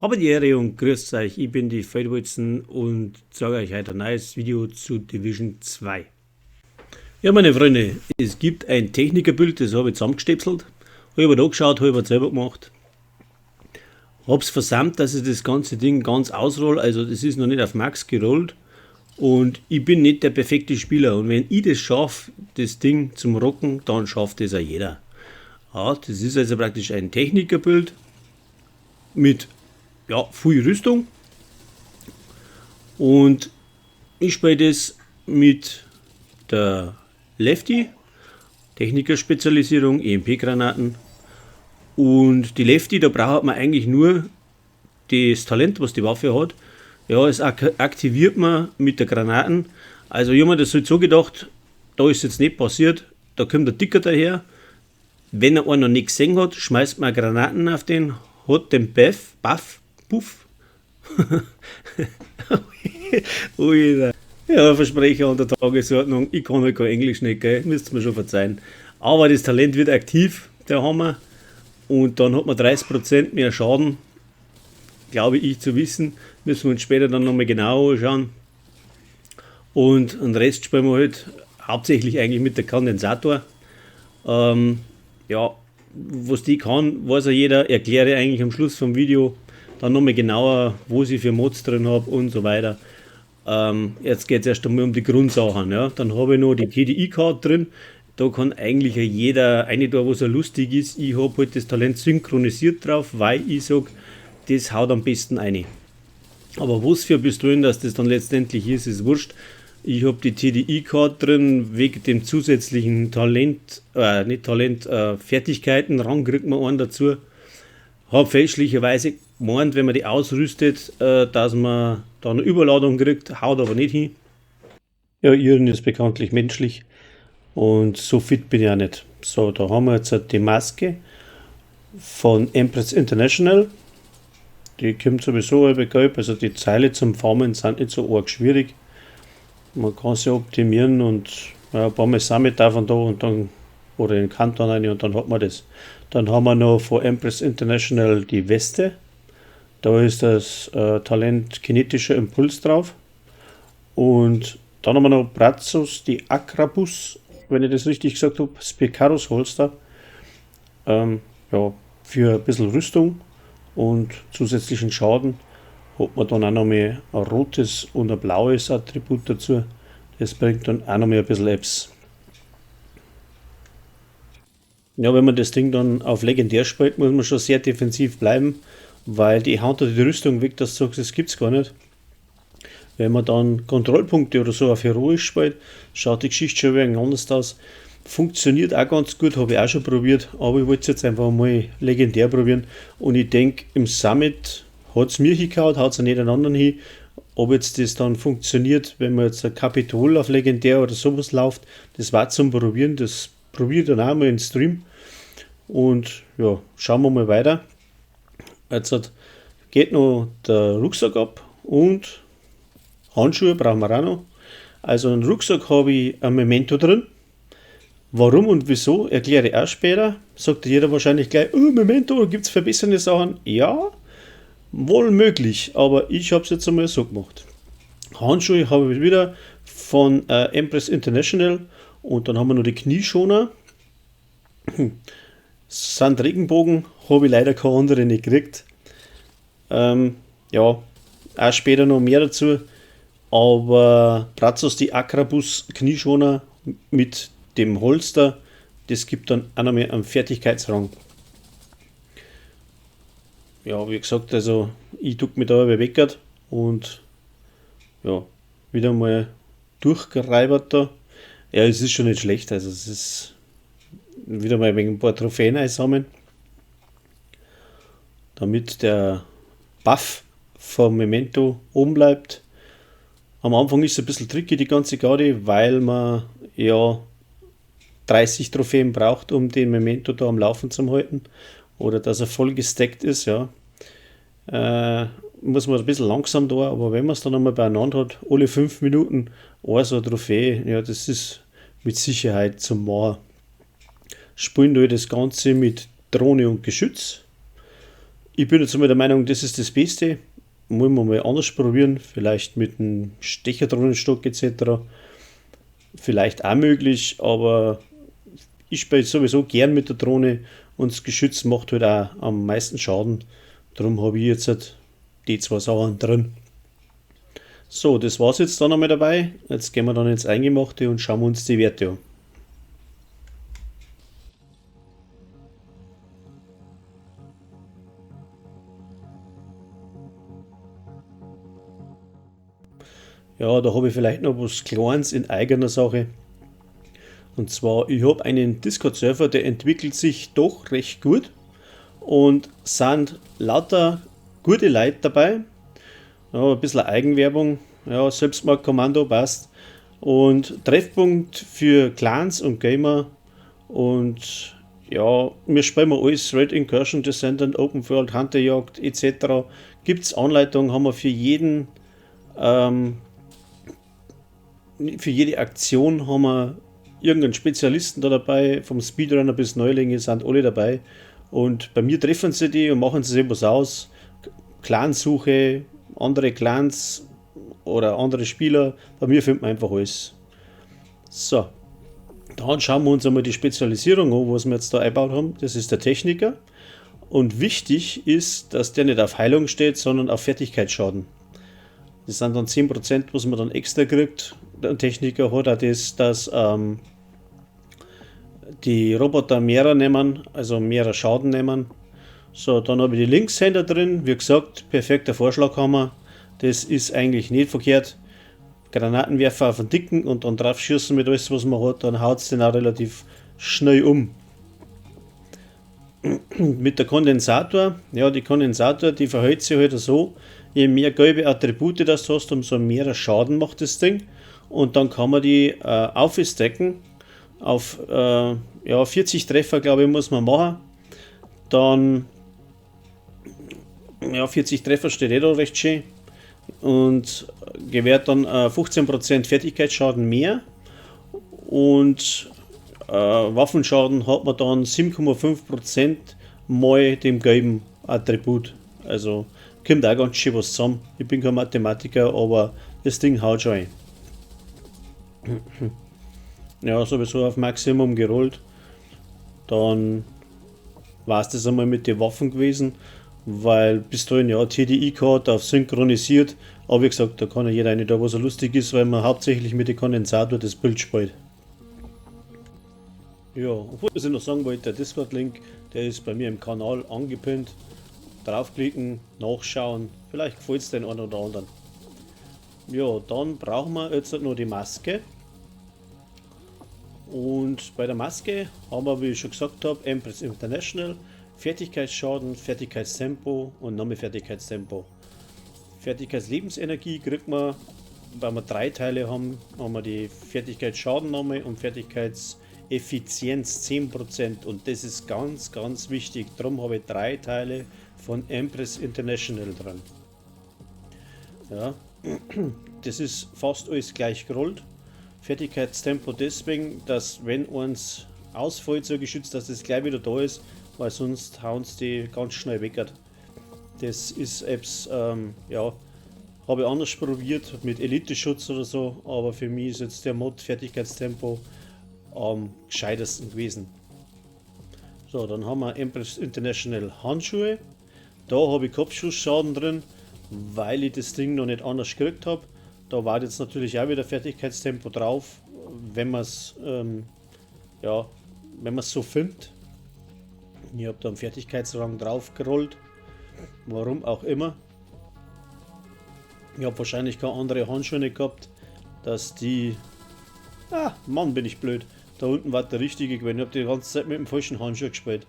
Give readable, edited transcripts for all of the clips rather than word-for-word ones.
Habe die Ehre und grüßt euch, ich bin die Feldwulzen und zeige euch heute ein neues Video zu Division 2. Ja, meine Freunde, es gibt ein Technikerbild, das habe ich zusammengestepselt. Habe ich aber angeschaut, habe ich selber gemacht. Hab's versäumt, dass ich das ganze Ding ganz ausroll, also das ist noch nicht auf Max gerollt. Und ich bin nicht der perfekte Spieler und wenn ich das schaffe, das Ding zum Rocken, dann schafft das auch jeder. Ja, das ist also praktisch ein Technikerbild mit, ja, viel Rüstung. Und ich spiele das mit der Lefty, Techniker-Spezialisierung, EMP-Granaten. Und die Lefty, da braucht man eigentlich nur das Talent, was die Waffe hat. Ja, es aktiviert man mit der Granaten. Also ich hab mir das halt so gedacht, da ist jetzt nicht passiert, da kommt der Dicker daher. Wenn er einen noch nicht gesehen hat, schmeißt man Granaten auf den, hat den Buff, Buff, Buff. Ui, ja, Versprecher an der Tagesordnung. Ich kann halt kein Englisch nicht, gell? Müsst ihr mir schon verzeihen. Aber das Talent wird aktiv, der Hammer. Und dann hat man 30% mehr Schaden, glaube ich zu wissen. Müssen wir uns später dann nochmal genauer anschauen. Und den Rest spielen wir halt hauptsächlich eigentlich mit der Kondensator. Ja, was die kann, weiß ja jeder. Erkläre eigentlich am Schluss vom Video dann nochmal genauer, wo ich für Mods drin hab und so weiter. Jetzt geht's erst einmal um die Grundsachen. Ja. Dann habe ich noch die TDI-Card drin. Da kann eigentlich jeder eine da, was so lustig ist. Ich hab halt das Talent synchronisiert drauf, weil ich sag, das haut am besten rein. Aber was für Pistolen, dass das dann letztendlich ist, ist wurscht. Ich hab die TDI-Card drin, wegen dem zusätzlichen Talent, nicht Talent, Fertigkeiten, Rang kriegt man einen dazu. Hab fälschlicherweise gemeint, wenn man die ausrüstet, dass man da eine Überladung kriegt, haut aber nicht hin. Ja, Irren ist bekanntlich menschlich und so fit bin ich auch nicht. So, da haben wir jetzt die Maske von Empress International. Die kommt sowieso halb gelb, also die Zeile zum Farmen sind nicht so arg schwierig. Man kann sie optimieren und ja, ein paar Mal Summit davon da und dann oder in den Kanton rein und dann hat man das. Dann haben wir noch von Empress International die Weste. Da ist das Talent kinetischer Impuls drauf. Und dann haben wir noch Brazos, die Akrabus, wenn ich das richtig gesagt hab, Spicarus Holster. Ja, für ein bisschen Rüstung und zusätzlichen Schaden hat man dann auch noch mal ein rotes und ein blaues Attribut dazu. Das bringt dann auch noch mal ein bisschen Apps. Ja, wenn man das Ding dann auf legendär spielt, muss man schon sehr defensiv bleiben, weil die haut da die Rüstung weg, dass du sagst, das gibt's gar nicht. Wenn man dann Kontrollpunkte oder so auf heroisch spielt, schaut die Geschichte schon ein wenig anders aus. Funktioniert auch ganz gut, habe ich auch schon probiert, aber ich wollte es jetzt einfach mal legendär probieren. Und ich denk, im Summit hat's mir hingehauen, haut's auch nicht einen anderen hin. Ob jetzt das dann funktioniert, wenn man jetzt ein Kapitol auf legendär oder sowas läuft, das war zum Probieren, das probiere ich dann auch mal im Stream. Und ja, schauen wir mal weiter. Jetzt geht noch der Rucksack ab und Handschuhe brauchen wir auch noch. Also einen Rucksack habe ich ein Memento drin. Warum und wieso, erkläre ich auch später. Sagt jeder wahrscheinlich gleich, oh, Memento, gibt's verbessernde Sachen? Ja, wohl möglich, aber ich hab's jetzt einmal so gemacht. Handschuhe habe ich wieder von Empress International und dann haben wir noch die Knieschoner. Sand Regenbogen habe ich leider keine andere nicht gekriegt. Ja, auch später noch mehr dazu. Aber Brazos, die Akrabus Knieschoner mit dem Holster, das gibt dann auch noch mehr einen Fertigkeitsrang. Ja, wie gesagt, also ich duck mich da weckert und ja, wieder mal durchgereibert da. Ja, es ist schon nicht schlecht, also es ist wieder mal wegen ein paar Trophäen einsammeln, damit der Buff vom Memento oben bleibt. Am Anfang ist es ein bisschen tricky, die ganze Gaudi, weil man ja 30 Trophäen braucht, um den Memento da am Laufen zu halten. Oder dass er voll gestackt ist, ja. Muss man ein bisschen langsam da, aber wenn man es dann einmal beieinander hat, alle 5 Minuten eine so eine Trophäe, ja, das ist mit Sicherheit zum Machen. Spielen wir das Ganze mit Drohne und Geschütz. Ich bin jetzt mal der Meinung, das ist das Beste. Wollen wir mal anders probieren, vielleicht mit einem Stecherdrohnenstock etc. Vielleicht auch möglich, aber ich spiele sowieso gern mit der Drohne und das Geschütz macht halt auch am meisten Schaden. Darum habe ich jetzt halt die zwei Sachen drin. So, das war's jetzt dann einmal dabei. Jetzt gehen wir dann ins Eingemachte und schauen uns die Werte an. Ja, da habe ich vielleicht noch was Kleines in eigener Sache. Und zwar, ich habe einen Discord-Server, der entwickelt sich doch recht gut und sind lauter gute Leute dabei. Ja, ein bisschen Eigenwerbung, ja, Selbstmordkommando passt. Und Treffpunkt für Clans und Gamer. Und ja, wir spielen alles, Red Incursion, Descendant, Open World, Hunterjagd etc. Gibt's Anleitungen, haben wir für jeden, für jede Aktion haben wir irgendeinen Spezialisten da dabei, vom Speedrunner bis Neulinge sind alle dabei. Und bei mir treffen sie die und machen sie sich was aus. Clansuche, andere Clans oder andere Spieler. Bei mir findet man einfach alles. So, dann schauen wir uns einmal die Spezialisierung an, was wir jetzt da eingebaut haben. Das ist der Techniker. Und wichtig ist, dass der nicht auf Heilung steht, sondern auf Fertigkeitsschaden. Das sind dann 10%, was man dann extra kriegt. Der Techniker hat auch das, dass die Roboter mehrer nehmen, also mehrer Schaden nehmen. So, dann habe ich die Linkshänder drin. Wie gesagt, perfekter Vorschlaghammer. Das ist eigentlich nicht verkehrt. Granatenwerfer auf den Dicken und dann drauf schießen mit alles, was man hat, dann haut's den auch relativ schnell um. Mit der Kondensator, ja, die Kondensator, die verhält sich halt so, je mehr gelbe Attribute das du hast, umso mehr Schaden macht das Ding. Und dann kann man die aufstacken. Auf ja, 40 Treffer, glaube ich, muss man machen. Dann, ja, 40 Treffer steht eh da recht schön. Und gewährt dann 15% Fertigkeitsschaden mehr. Und Waffenschaden hat man dann 7,5% mal dem gelben Attribut. Also kommt auch ganz schön was zusammen. Ich bin kein Mathematiker, aber das Ding haut schon ein. Ja, sowieso auf Maximum gerollt. Dann war's das einmal mit den Waffen gewesen, weil bis dahin ja TDI gehabt, auf synchronisiert. Aber wie gesagt, da kann ja jeder nicht da, was so lustig ist, weil man hauptsächlich mit dem Kondensator das Bild spielt. Ja, obwohl was ich noch sagen wollte, der Discord-Link, der ist bei mir im Kanal angepinnt. Draufklicken, nachschauen, vielleicht gefällt's den einen oder anderen. Ja, dann brauchen wir jetzt noch die Maske. Und bei der Maske haben wir, wie ich schon gesagt habe, Empress International, Fertigkeitsschaden, Fertigkeitstempo und nochmal Fertigkeitstempo. Fertigkeitslebensenergie kriegt man, weil wir 3 Teile haben, haben wir die Fertigkeitsschaden nochmal und Fertigkeitseffizienz 10%, und das ist ganz, ganz wichtig. Darum habe ich 3 Teile von Empress International dran. Ja, das ist fast alles gleich gerollt. Fertigkeitstempo deswegen, dass wenn eins ausfällt, so geschützt, dass das gleich wieder da ist, weil sonst hauen sie die ganz schnell weg. Das ist etwas, ja, habe ich anders probiert mit Elite-Schutz oder so, aber für mich ist jetzt der Mod Fertigkeitstempo am gescheitesten gewesen. So, dann haben wir Empress International Handschuhe. Da habe ich Kopfschussschaden drin, weil ich das Ding noch nicht anders gekriegt habe. Da war jetzt natürlich auch wieder Fertigkeitstempo drauf, wenn man's ja, wenn man's so findet. Ich hab da einen Fertigkeitsrang drauf gerollt, warum auch immer. Ich hab wahrscheinlich keine andere Handschuhe nicht gehabt, dass die... Ah, Mann, bin ich blöd. Da unten war der richtige gewesen. Ich hab die ganze Zeit mit dem falschen Handschuh gespielt.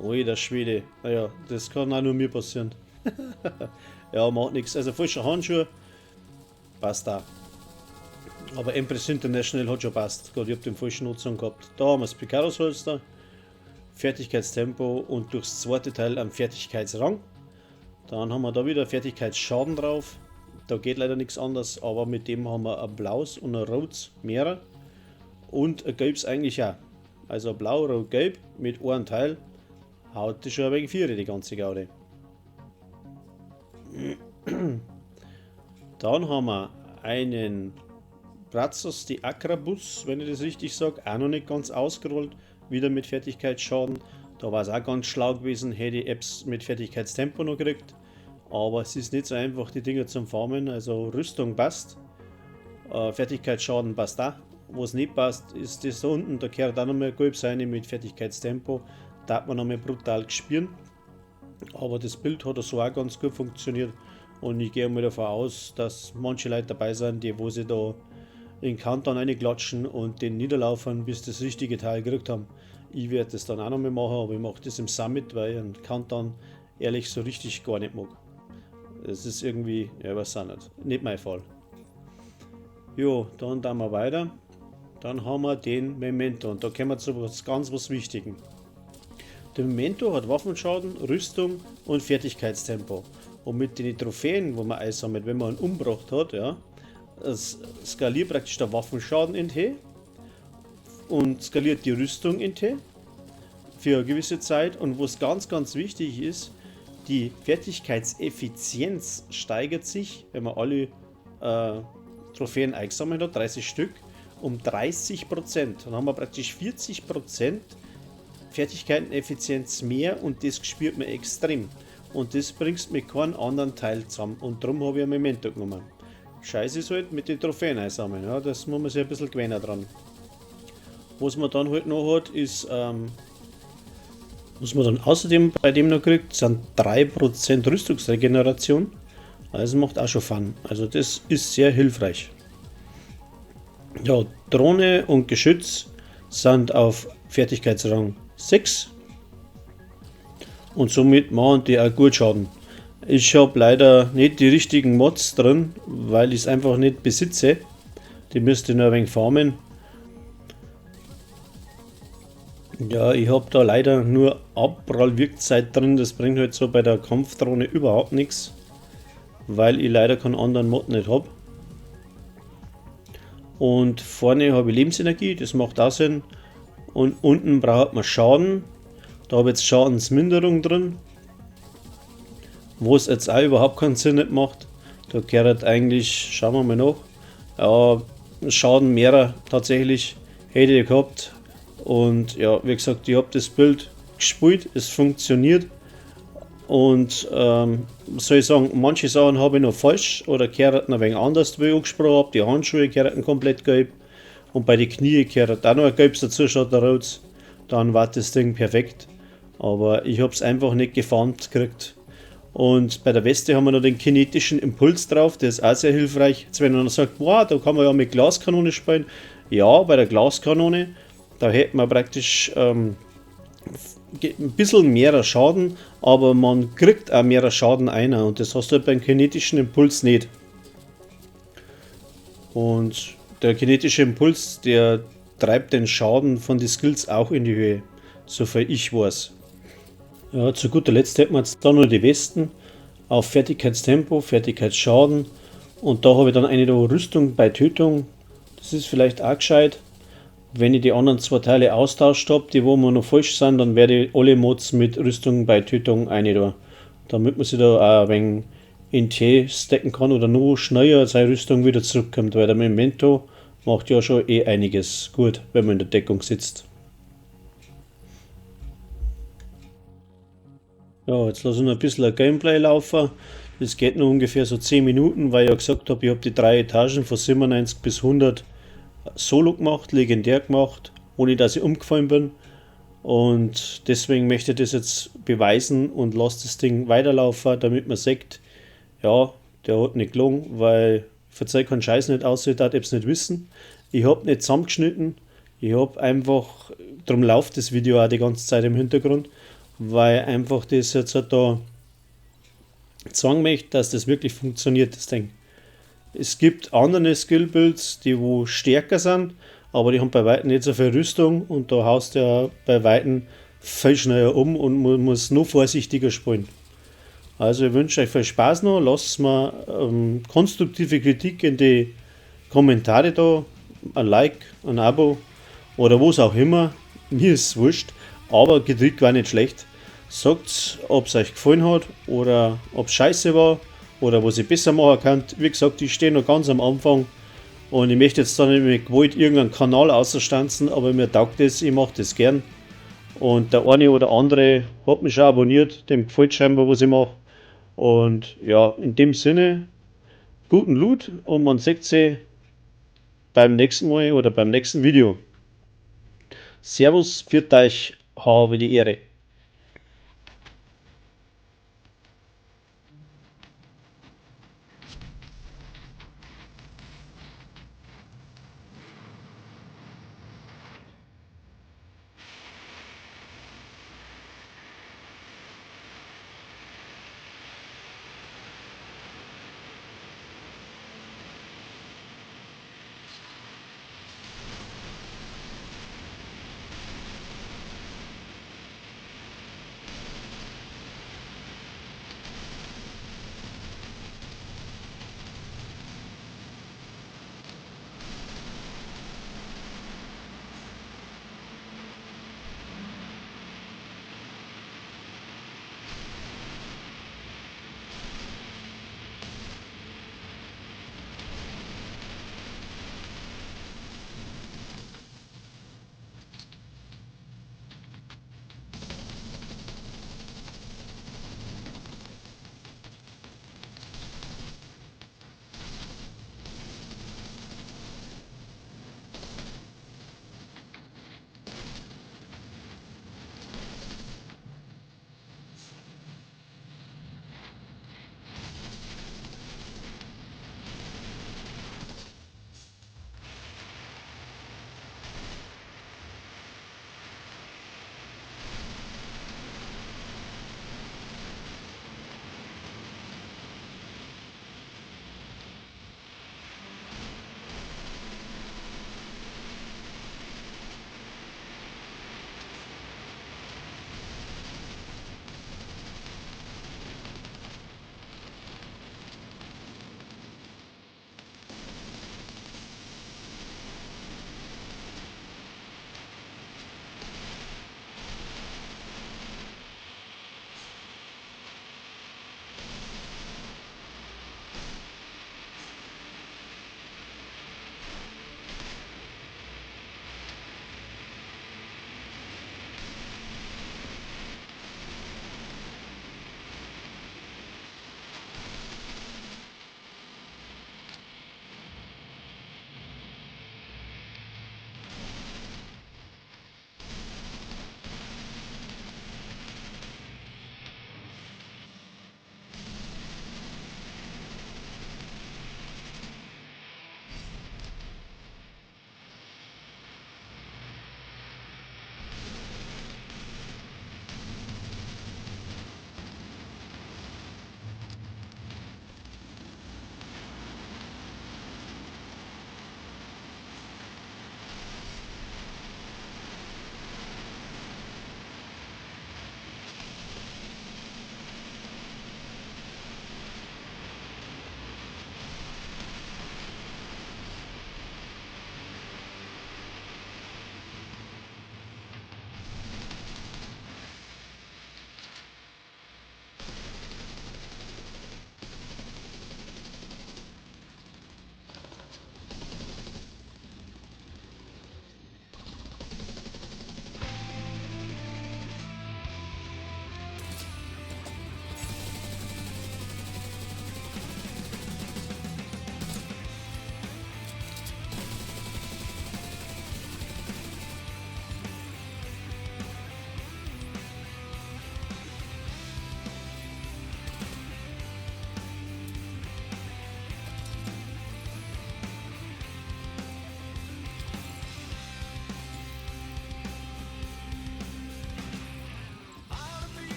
Ui, der Schwede. Naja, das kann auch nur mir passieren. Ja, macht nix. Also falscher Handschuh passt da. Aber Empress International hat schon passt. Gott, ich hab den falschen Nutzung gehabt. Da haben wir das Picaros-Holster, Fertigkeitstempo und durchs zweite Teil am Fertigkeitsrang. Dann haben wir da wieder Fertigkeitsschaden drauf. Da geht leider nichts anderes, aber mit dem haben wir ein blaues und ein rotes mehrer. Und ein gelbes eigentlich auch. Also blau, rot, gelb mit einem Teil haut die schon ein wenig Viere, die ganze Gaude. Dann haben wir einen Brazos die Akrabus, wenn ich das richtig sage, auch noch nicht ganz ausgerollt, wieder mit Fertigkeitsschaden. Da war es auch ganz schlau gewesen, hätte ich Apps mit Fertigkeitstempo noch gekriegt. Aber es ist nicht so einfach, die Dinger zum Farmen. Also Rüstung passt, Fertigkeitsschaden passt auch. Was nicht passt, ist das da unten, da gehört auch nochmal gelb sein mit Fertigkeitstempo. Da hat man nochmal brutal gespielt. Aber das Bild hat so auch ganz gut funktioniert. Und ich gehe mal davon aus, dass manche Leute dabei sind, die wo sie da in den Countdown reinklatschen und den niederlaufen, bis das richtige Teil gekriegt haben. Ich werde das dann auch noch mal machen, aber ich mache das im Summit, weil ich einen Countdown ehrlich so richtig gar nicht mag. Es ist irgendwie, ja, weiß auch nicht, nicht mein Fall. Jo, dann da wir weiter. Dann haben wir den Memento und da kommen wir zu was ganz was Wichtigen. Der Memento hat Waffenschaden, Rüstung und Fertigkeitstempo. Und mit den Trophäen, wo man einsammelt, wenn man einen umgebracht hat, ja, es skaliert praktisch der Waffenschaden in T und skaliert die Rüstung in T für eine gewisse Zeit. Und was ganz, ganz wichtig ist, die Fertigkeitseffizienz steigert sich, wenn man alle Trophäen eingesammelt hat, 30 Stück, um 30%. Dann haben wir praktisch 40% Fertigkeiteneffizienz mehr und das spürt man extrem. Und das bringst mit keinem anderen Teil zusammen. Und darum habe ich ein Memento genommen. Scheiße ist halt mit den Trophäen einsammeln. Ja, das muss man sich ein bisschen gewöhnen dran. Was man dann halt noch hat, ist, was man dann außerdem bei dem noch kriegt, sind 3% Rüstungsregeneration. Also macht auch schon Fun. Also das ist sehr hilfreich. Ja, Drohne und Geschütz sind auf Fertigkeitsrang 6. Und somit machen die auch gut Schaden. Ich habe leider nicht die richtigen Mods drin, weil ich es einfach nicht besitze. Die müsste ich nur ein wenig farmen. Ja, ich habe da leider nur Abprallwirkzeit drin. Das bringt halt so bei der Kampfdrohne überhaupt nichts, weil ich leider keinen anderen Mod nicht hab. Und vorne habe ich Lebensenergie, das macht auch Sinn. Und unten braucht man Schaden. Da habe ich jetzt Schadensminderung drin, wo es jetzt auch überhaupt keinen Sinn nicht macht. Da gehört eigentlich, schauen wir mal nach, ja, Schaden mehrer tatsächlich hätte ich gehabt. Und ja, wie gesagt, ich habe das Bild gespielt, es funktioniert. Und was soll ich sagen, manche Sachen habe ich noch falsch oder gehört noch ein wenig anders, wie ich angesprochen habe. Die Handschuhe gehörten komplett gelb und bei den Knie gehört auch noch ein gelbes dazu, schaut der Rot. Dann war das Ding perfekt. Aber ich hab's einfach nicht gefarmt gekriegt. Und bei der Weste haben wir noch den kinetischen Impuls drauf, der ist auch sehr hilfreich. Jetzt, wenn einer sagt, wow, da kann man ja mit Glaskanone spielen. Ja, bei der Glaskanone, da hätte man praktisch ein bisschen mehr Schaden, aber man kriegt auch mehr Schaden einer und das hast du halt beim kinetischen Impuls nicht. Und der kinetische Impuls, der treibt den Schaden von den Skills auch in die Höhe, sofern ich weiß. Ja, zu guter Letzt hätten wir jetzt da noch die Westen auf Fertigkeitstempo, Fertigkeitsschaden und da habe ich dann eine da Rüstung bei Tötung. Das ist vielleicht auch gescheit. Wenn ich die anderen zwei Teile austauscht hab, die wo mir noch falsch sind, dann werde ich alle Mods mit Rüstung bei Tötung eine da. Damit man sich da auch ein wenig in T stecken kann oder noch schneller seine Rüstung wieder zurückkommt, weil der Memento macht ja schon eh einiges gut, wenn man in der Deckung sitzt. Ja, jetzt lasse ich noch ein bisschen ein Gameplay laufen. Das geht noch ungefähr so 10 Minuten, weil ich ja gesagt habe, ich habe die 3 Etagen von 97 bis 100 solo gemacht, legendär gemacht, ohne dass ich umgefallen bin. Und deswegen möchte ich das jetzt beweisen und lasse das Ding weiterlaufen, damit man sieht, ja, der hat nicht gelogen, weil verzeih keinen Scheiß nicht aus, ich darf es nicht wissen. Ich hab nicht zusammengeschnitten, ich hab einfach, drum läuft das Video auch die ganze Zeit im Hintergrund, weil einfach das jetzt halt da zeigen möchte, dass das wirklich funktioniert, das Ding. Es gibt andere Skill-Builds, die wo stärker sind, aber die haben bei weitem nicht so viel Rüstung und da haust du ja bei weitem viel schneller um und man muss noch vorsichtiger spielen. Also ich wünsche euch viel Spaß noch, lasst mir konstruktive Kritik in die Kommentare da, ein Like, ein Abo oder was auch immer, mir ist es wurscht, aber Kritik war nicht schlecht. Sagt, ob's euch gefallen hat oder ob's scheiße war Oder was ich besser machen kann. Wie gesagt, ich stehe noch ganz am Anfang und ich möchte jetzt da nicht mit Gewalt irgendeinen Kanal außerstanzen, aber mir taugt das, ich mache das gern. Und der eine oder andere hat mich schon abonniert, dem gefällt scheinbar, was ich mache. Und ja, in dem Sinne, guten Loot und man sieht sich beim nächsten Mal oder beim nächsten Video. Servus, pfiat euch, habe die Ehre.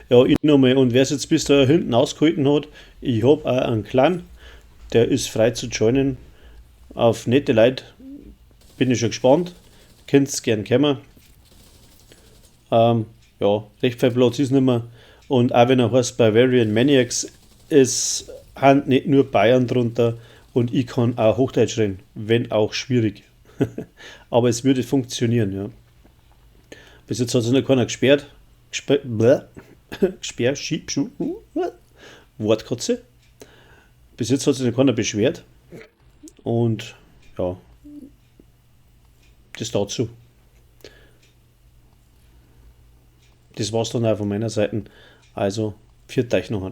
Ja, ich nochmal. Und wer es jetzt bis da hinten ausgehalten hat, ich hab auch einen Clan, der ist frei zu joinen. Auf nette Leute bin ich schon gespannt. Könnt's gern kommen. Ja, recht viel Platz ist nicht mehr. Und auch wenn er heißt Bavarian Maniacs, es sind nicht nur Bayern drunter und ich kann auch Hochdeutsch reden, wenn auch schwierig. Aber es würde funktionieren, ja. Bis jetzt hat sich noch keiner gesperrt. Gesperrt, Schieb, Wortkotze. Bis jetzt hat sich noch keiner beschwert. Und ja, das dazu. Das war's dann auch von meiner Seite. Also, pfiat euch noch.